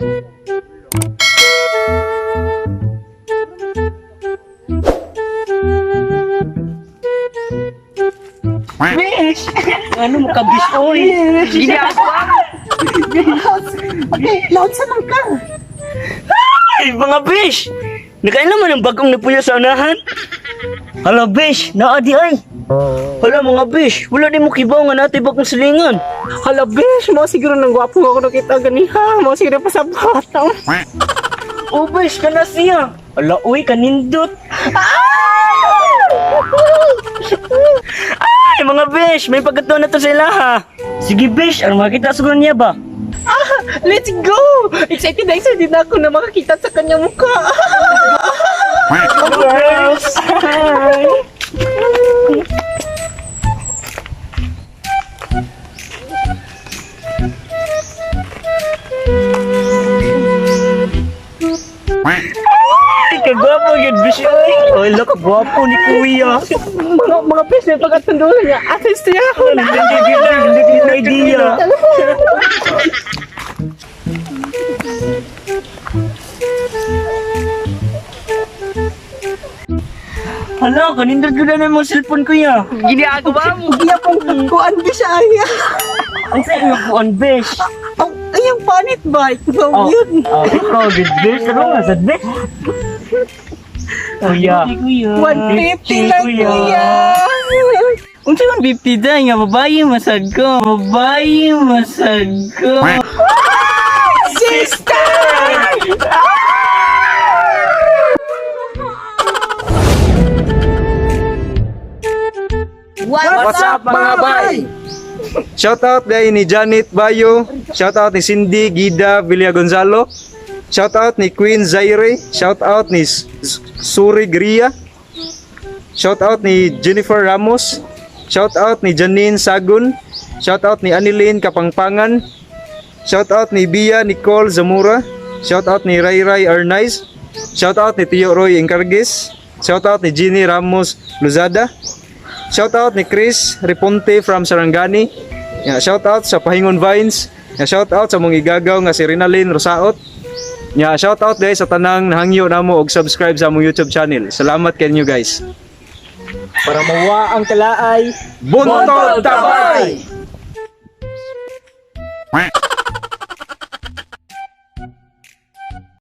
Bish! Ano mo ka, bish, oy? Ginagawa. Okay, loud sa man ka. Ay, mga bish! Nakain naman ang bagong napuyo sa unahan. Hala, bish! Naa di ay! Hala, mga bish! Wala di mo kibaw nga natay bagong silingan. Hala, bish, mo siguro nang gwapo ako nakita ganiha. Mo siguro pa sa bata. Oh, bish! Kana siya! Hala, uy, kanindot! Ay, mga bish! May pagkatuon na to sa ilaha. Sige, bish! Ang makita siguro niya ba? Let's go! Excited na excited na ako na makakita sa kanyang mukha. Girls! Hi! Ay, kagwapo yun, bish. Ay, ay, la, kagwapo ni Kuya. Mga bish, may pagkatundo niya. Assist niya ako na. Hindi ko idea. Hala, kanindot ko na na yung cellphone, kuya. Ginagawa mo. Iya pong kuan bish ay. Ang sa iyo po, ang bish. Ang ay, ang panit bike. So, yun. Oh, ikaw, good bish. Ano nga, sad bish? Kuya. 150 lang, kuya. Unsa man 50 day nga babae masad ko. Babae masad ko. Sister! What's up, mga bay? Shout out day ni Janet Bayo, shout out ni Cindy Gida Villa Gonzalo, shout out ni Queen Zaire, shout out ni Suri Gria, shout out ni Jennifer Ramos, shout out ni Janine Sagun, shout out ni Anilin Kapangpangan, shout out ni Bia Nicole Zamora, shout out ni Ray Ray Arnaiz, shout out ni Tio Roy Encargues, shout out ni Jeannie Ramos Luzada, shout out ni Chris Reponte from Sarangani. Yeah, shout out sa Pahingon Vines. Yeah, shout out sa mong igagaw nga si Rinalyn Rosaot. Yeah, shout out guys sa tanang nahangyo namo og subscribe sa among YouTube channel. Salamat kanyo guys. Para mawa ang kalaay, Buntod tabay.